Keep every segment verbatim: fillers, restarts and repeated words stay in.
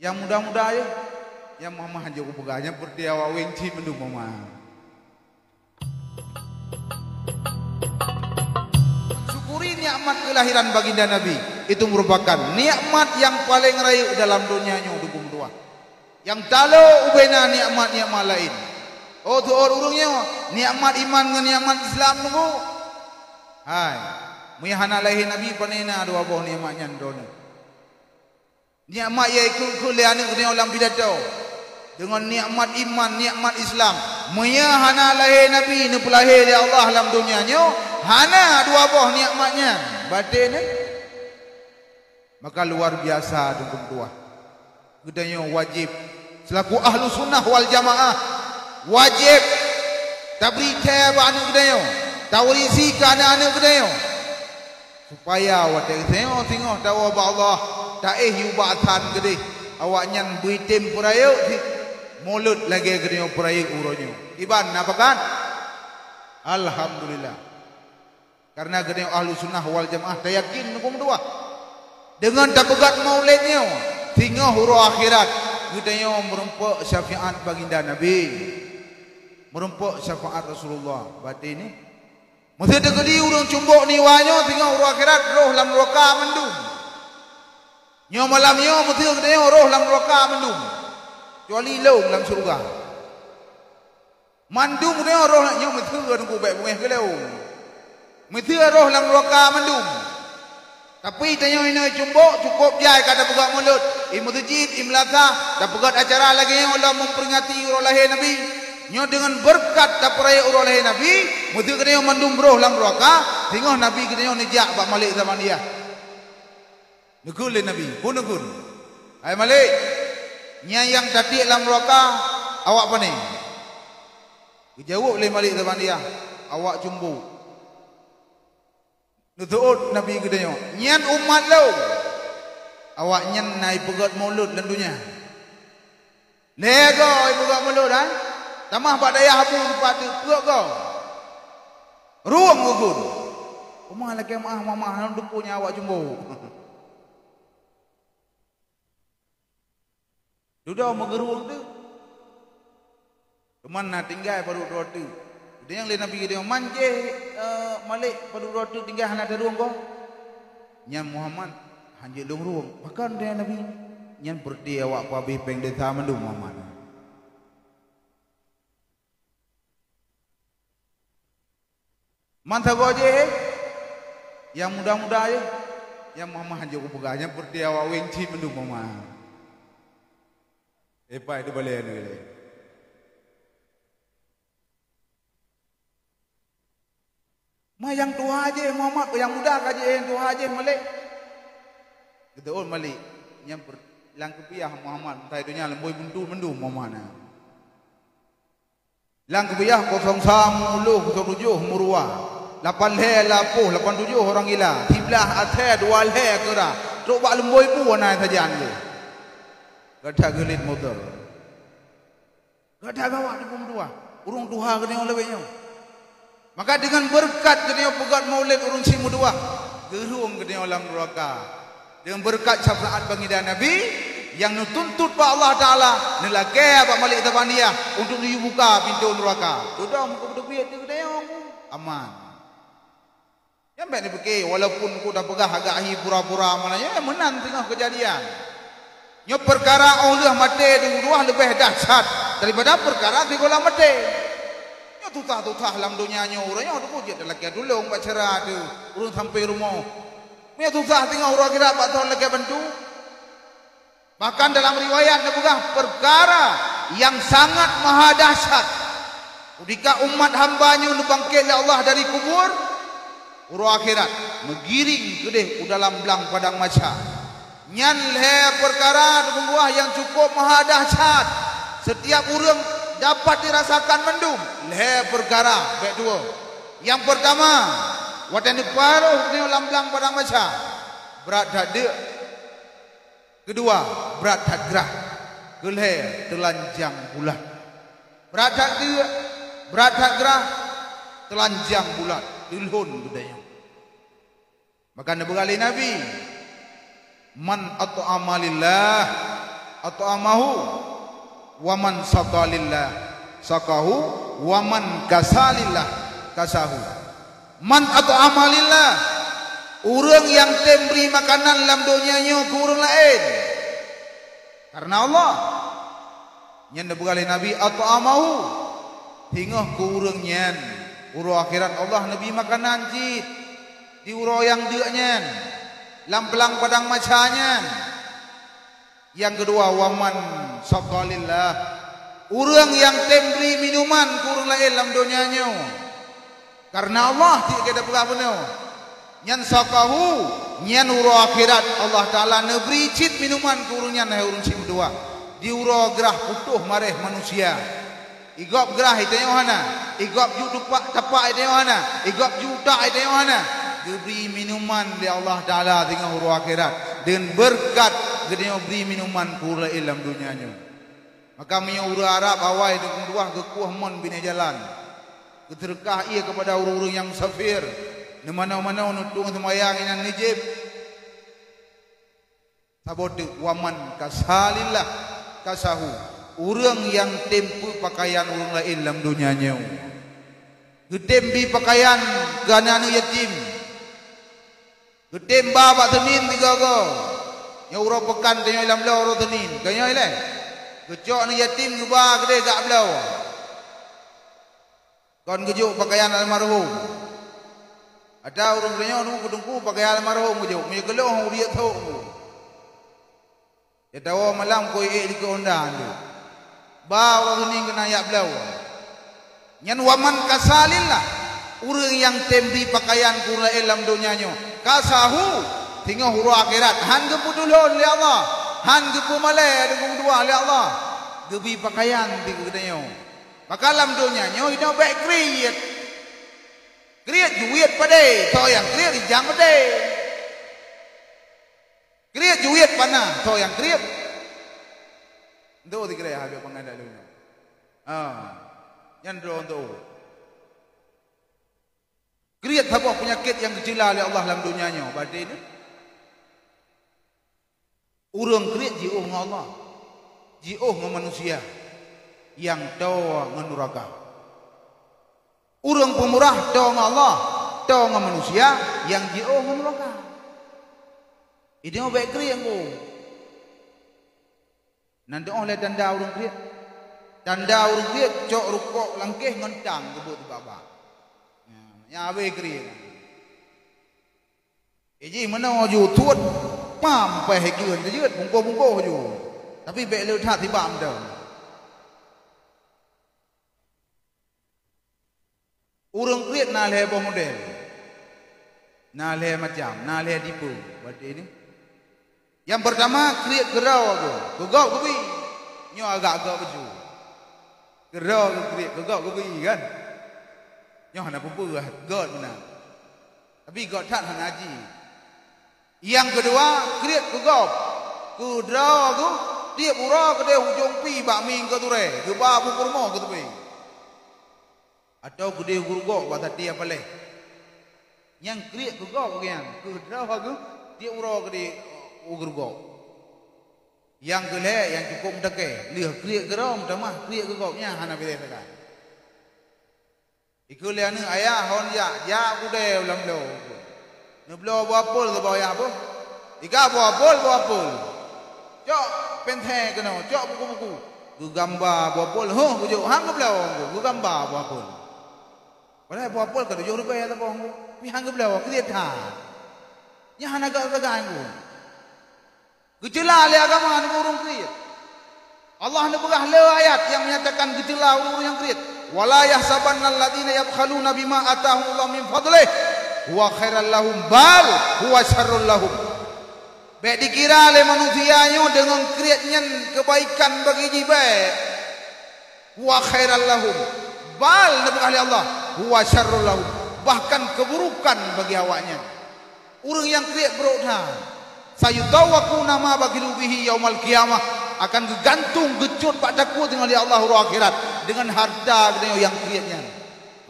Nyang muda-muda jih, nyang mah-mah jeuet kupeugah, nyang peureuté awak wéng cit mandum mah-mah. Syukuri nikmat kelahiran baginda Nabi. Itu merupakan nikmat nyang paleng rayeuk dalam donya nyoe, dukung dua. Nyang talo ubena nikmat-nikmat laén. Oh, tu'oh ureuëng nyoe, nikmat iman ngon nikmat Islam nunggu. Hai, meunyo hana lahé Nabi, pane na dua boh nikmat nyan droeneuh. Nikmat nyang ikheun-kheun lé aneuk geutanyoe lam pidato. Deungon nikmat iman, nikmat Islam. Meunyo hana lahé Nabi, neupeulahé lé Allah lam donya nyoe, hana dua boh nikmat nyan. Batée nyan. Maka luar biasa dukung tuah. Geutanyoe wajéb, selaku ahlu sunnah wal jamaah, wajéb tabri thée bak aneuk geutanyoe, tawarisi keu aneuk-aneuk geutanyoe. Supaya watée singoh-singoh tawoe bak Allah, taéh yue bak that keudeh, awaknyan beuitem peurayeuk cit mulod lagée geutanyoe peurayeuk uroe nyoe. Iban na pakat? Alhamdulillah. Karena geutanyoe ahlu sunnah wal jamaah tayakin dukung dua. Deungon tapeugét maulid nyoe, singoh uroe akhirat, geutanyoe meurumpok syafaat baginda Nabi. Meurumpok syafaat Rasulullah. Batée nyan. Meusé teukeudi ureuëng cumbok niwa nyoe singoh uroe akhirat roh lam nuraka mandum. Nyoe malam nyoe meusé geutanyoe roh lam nuraka mandum. Kecuali lôn lam syeuruga. Mandum geutanyoe roh nyoe meusé teungku bék beungéh geuleu. Meusé roh lam nuraka mandum. Tapi tanyoe inoe cumbok cukôp jai ka tapeugét mulod, i meuseujid, i meulasah, tapeugét acara lagée nyoe lom memperingati uroe lahé Nabi. Nyoe deungon beureukat tapeurayeuk uroe lahé Nabi, meuseuti geutanyoe mandum broh lam nuraka, singoh Nabi geutanyoe neujak bak Malik Zabaniah. Neukheun lé Nabi, "Peue neukheun? Hai Malik, nyan nyang tatiek lam nuraka, awak pane?" Geujaweueb lé Malik Zabaniah, "Awak cumbok." Neuseuôt Nabi geutanyoe, "Nyan umat lôn. Awaknyan na ipeugét mulod lam donya. Lhée goe ipeugét mulod, hai? Tamah bak dayah Abu teumpat teuh, peuet goe. Rueng geukheun. Teuma lakée meuáh mamah lôn teupeu nyan awak cumbok." Dudoe meugeurueng teuk. Teuma na tinggai padub droe teuk. Geutanyong lé Nabi geutanyoe, "Man jéh, eh, Malik, padub droe teuk tinggai hana tarueng goe?" "Nyan Muhammad, hanjeuet lôn rueng." "Pakon?" geutanyong Nabi. "Nyan peureuté awak peuhabéh péng desya mandum Muhammad." Man sagoe jéh, nyang muda-muda jéh, nyang mah-mah jeuet kupeugah, nyang peureuté awak wéng cit mandum mah-mah. Eh, pai teubalée lé. Ma nyang tuha jéh Muhammad, nyang muda ka jéh, nyang tuha jéh Malik. Geuteuôt Malik, nyang per-, lam keupiah Muhammad, meutai donya leumbôi buntu mandum Muhammad na. Lam keubiah kosong sa meuuloh, kosong tujoh meuruwa, lapan lhée lapoh, lapan tujoh orang gila, siblaih asée, dua lhée keura, trok bak leumbôi bu na sajan lé. Gata geulit motor. Gata gawat di peumeutuah. Ureuëng tuha geutanyoe lawét nyoe. Maka deungon beureukat geutanyoe peugét maulid ureuëng cit meutuah, geurueng geutanyoe lam nuraka. Deungon beureukat syafaat baginda Nabi nyang neutuntot bak Allah Taala, neulakée bak Malik Zabaniah untuk neuyue buka pintoe nuraka. Tudong keu beuteubiet di geutanyoe aman. Nyan bék neupike, walaupun ku tapeugah agak hi pura-pura meunan, nyan meunan teungoh keujadian. Nyoe peukara óh lheueh maté dua leubeh dahsyat daripada peukara sigohlom maté. Nyoe susah-susah lam donya nyoe, uroe nyoe teupeu jeuet talakée tulông bak syedara teuh, ureuëng sampoe rumoh. Meunyoe susah singoh uroe akhirat bak thon lakée bantu. Bahkan dalam riwayat neupeugah peukara nyang sangat maha dahsyat. Ketika umat hamba nyoe neubangkét lé Allah dari kubur, uroe akhirat, meugiring keudeh u dalam blang padang mahsyar. Nyan lhée peukara teumeubuah nyang cukôp maha dahsyat. Setiap ureuëng dapat dirasakan mandum lhée peukara bék dua. Nyang peurtama, watée neuparoh nyoe lam blang padang mahsyar, brat that deuk. Keudua, brat that grah. Keulhée, teulanjang bulat. Brat that deuk, brat that grah, teulanjang bulat, teulhon geutanyoe. Maka neupeugah lé Nabi, "Man at'ama lillah, At'amahu wa man saqa lillah saqahu wa man kasa lillah kasahu. Man at'ama lillah, ureuëng nyang tem bri makanan lam donya nyoe keu ureuëng laén karena Allah, nyan neupeugah lé Nabi, at'amahu, singoh keu ureuëng nyan uroe akhirat Allah neubri makanan cit di uroe nyang deuk nyan, lam blang padang mahsya nyan. Nyang keudua, wa man saqa lillah, ureuëng nyang tem bri minuman keu ureuëng laén lam donya nyoe karena Allah, tieb gata peugah bunoe, nyan saqahu, nyan uroe akhirat Allah Taala neubri cit minuman keu ureuëng nyan, hai ureuëng syiek meutuwah, di uroe grah putôh maréh manusia. Igob grah itanyoe hana, igob ju tupak tapak itanyoe hana, igob ju utak itanyoe hana. Geubri minuman lé Allah Taala singoh uroe akhirat, dan beureukat geutanyoe bri minuman keu ureuëng laén lam donya nyoe. Maka meunyoe ureuëng Arab awai deungon dua geukueh mon binéh jalan, geuseudeukah ié keupada ureuëng-ureuëng nyang musafir, neumanoe-manoe, neutueng seumayang inan neujéb. Saboh teuk, wa man kasa lillah kasahu, ureuëng nyang tem peupakaian ureuëng laén lam donya nyoe. Geutem bri pakaian keu aneuëk yatim. Geutem ba bak seunin tiga go. Nyoe uroe peukan tanyoe lam bloe uroe seunin. Geutanyoe ilée. Geucok aneuëk yatim geuba keudeh gak bloe. Kon geujok pakaian almarhum. Ata ureuëng geutanyoe nu keuteungku pakaian almarhum geujok. Meunyoe keuloh udiek thok. Nyatawa malam koi ék likot honda nyoe. Ba ureuëng seunin keunan jak bloe. Nyan wa man kasa lillah, ureuëng nyang tem bri pakaian keu ureuëng laén lam donya nyoe, kasahu, singoh uroe akhirat han geupeutulon lé Allah, han geupeumalée deungon dua lé Allah, geubri pakaian di geutanyoe. Maka lam donya nyoe inoe bék kriet. Kriet jeuet padé, soe nyang kriet rijang padé. Kriet jeuet pana, soe nyang kriet. Ndoe sikrek habéh pangai dak lôn. Ah, nyan droe ndoe. Kriet saboh peunyakét nyang geuceula lé Allah lam donya nyoe, batin. Ureuëng kriet jiôh ngon Allah, jiôh ngon manusia, nyang toe ngon nuraka. Ureuëng peumurah toe ngon Allah, toe ngon manusia, nyang jiôh ngon nuraka. Idéh bék kriet ngon. Nan teuôh lé tanda ureuëng kriet. Tanda ureuëng kriet cok rukok langkéh ngon tang geubeuet bak-bak. Nyan habéh kriet. Iji meunoe ju tuet, mam paih geuen teujeuet bungkôh-bungkôh ju. Tapi bék le that sibak mantong. Ureuëng kriet na lhée boh model, na lhée macam, na lhée tipe. Berarti ini, nyang peurtama kriet keudroe geuh, keugob geubi. Nyoe agak-agak beujeuet. Keudroe geuh kriet, keugob geubi kan. Nyoe hana peue-peue, göt meunan. Tapi göt that hana aji. Nyang keudua, kriet keugob. Keudroe geuh, tieb uroe keudeh ujong pi bak mieng keu turée, geuba bukon rumoh keu teupée. Atawa keudeh geurugob bak saté paléh. Nyang kriet keugob geuh nyan, keudroe geuh, tieb uroe keudeh, uh, geurugob. Nyang keulhée, nyang cukôp meutakée, lheueh kriet keudroe meutamah kriet keugob, nyan hana bidée sagai. Ikheun lé aneuëk, "Ayah, hon jak, jak kudée u lam bloe." Neubloe boh apel saboh ayah boh. Ika boh apel, boh apel. Cok pénteng keunoe, cok buku-buku. Geugamba boh apel, huh, geujok, han geubloe, geugamba boh apel. Padahai boh apel ka tujoh ribée saboh, tapi han geubloe, kriet that. Nyan hana gak sagai. Geuceula lé agama nibak ureuëng kriet. Allah neupeugah lé ayat nyang menyatakan geuceula ureuëng-ureuëng nyang kriet. "Wala yahsabanna alladziina yabkhaluna bima atahumullahu min fadlih huwa khairal lahum, bal huwa syarrul lahum." Bék dikira lé manusia nyoe deungon kriet nyan keubaikan bagi jih, bék. "Huwa khairal lahum." Bal, neupeugah lé Allah, "huwa syarrul lahum." Bahkan keuburukan bagi awaknyan. Ureuëng nyang kriet brok that. "Sayutawwaquna ma bakhilu bihi yaumal qiyamah." Akan geugantung, geucot bak takue teungoh lé Allah uroe akhirat deungon hareuta geutanyoe nyang kriet nyan.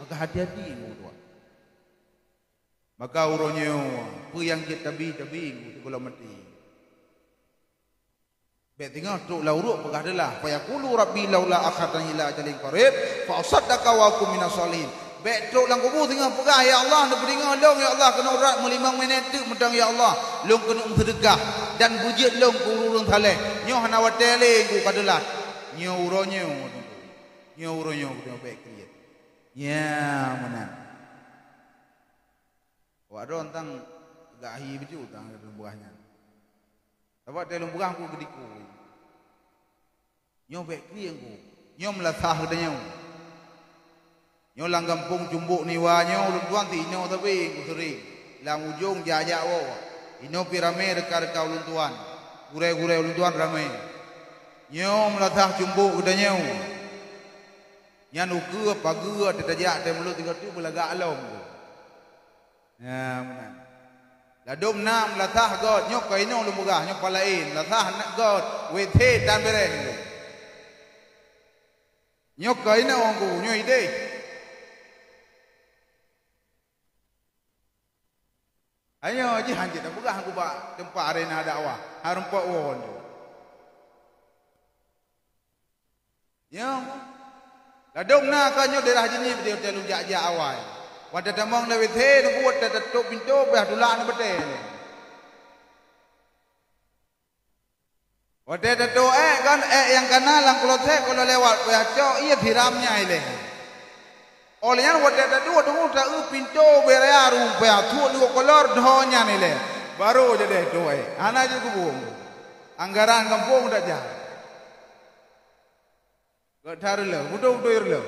Maka hati-hati, meutuah. Maka uroe nyoe, peue nyang jeuet tabi, tabi, sigohlom maté. Bék singoh trok lam uruek peugah teulah, "Fa yaqulu Rabbi laula akhartani ila ajalin qarib, fa asaddaqa wa akun minas shalihin." Bék trok lam kubu singoh peugah, "Ya Allah, neupeusingoh lôn, ya Allah, keunoe urat meulimong minét teuk mantong, ya Allah, lôn keuneuk meuseudeukah dan beujeuet lôn keu ureuëng saleh." Nyoe hana watée lé, Teungku, ka teulat. Nyoe uroe nyoe, Teungku. Nyoe uroe nyoe, Teungku, bék kriet. Nyan meunan. Awak droe tang gak hi beujeuet tang lôn peugah nyan. Sabab watée lôn peugah, Teungku, keudiko. Nyoe bék krieng, Teungku. Nyoe meulasah geutanyoe. Nyoe lam gampông Cumbok Niwa nyoe ulôn tuan si inoe sabe, Teungku, seuring. Lam ujong jak-jak woe. Inoe pih ramé reuka-reuka ulôn tuan. Gurée-gurée ulôn tuan ramé. Nyoe meulasah Cumbok geutanyoe. Nyan ukeue pageue teutajak teuh mulod tiga tu beulagak lom tu. Nah, meunan. Ladôm na meulasah göt, nyoe ka inoe lôn peugah, nyoe palaén, meulasah na göt, W C tan bereh. Nyoe ka inoe Teungku, nyoe idéh. Ayo, jih hanjeuet tapeugah Teungku bak teumpat arena dakwah, hareumpok won tu. Nyoe, ladôm na ka nyoe daerah Jeunieb di hotel ujak-jak awai. Watée tamong lam W C, Teungku, watée tatôp pintoe, payah tulak na batée lé. Watée tatôp ék kan, ék nyang kana lam kloset, kalau lewat, payah cok ié siram nyang ilée. Óh lheueh nyan watée taduek, Teungku, ta-eu pintoe bak raya rueng, payah tuek liwat kolor dho nyan ilée. Barô jadeh tôp ék. Hana jeuet keubueng. Anggaran gampông dak jak. Gata reuloh, beutôi-beutôi reuloh.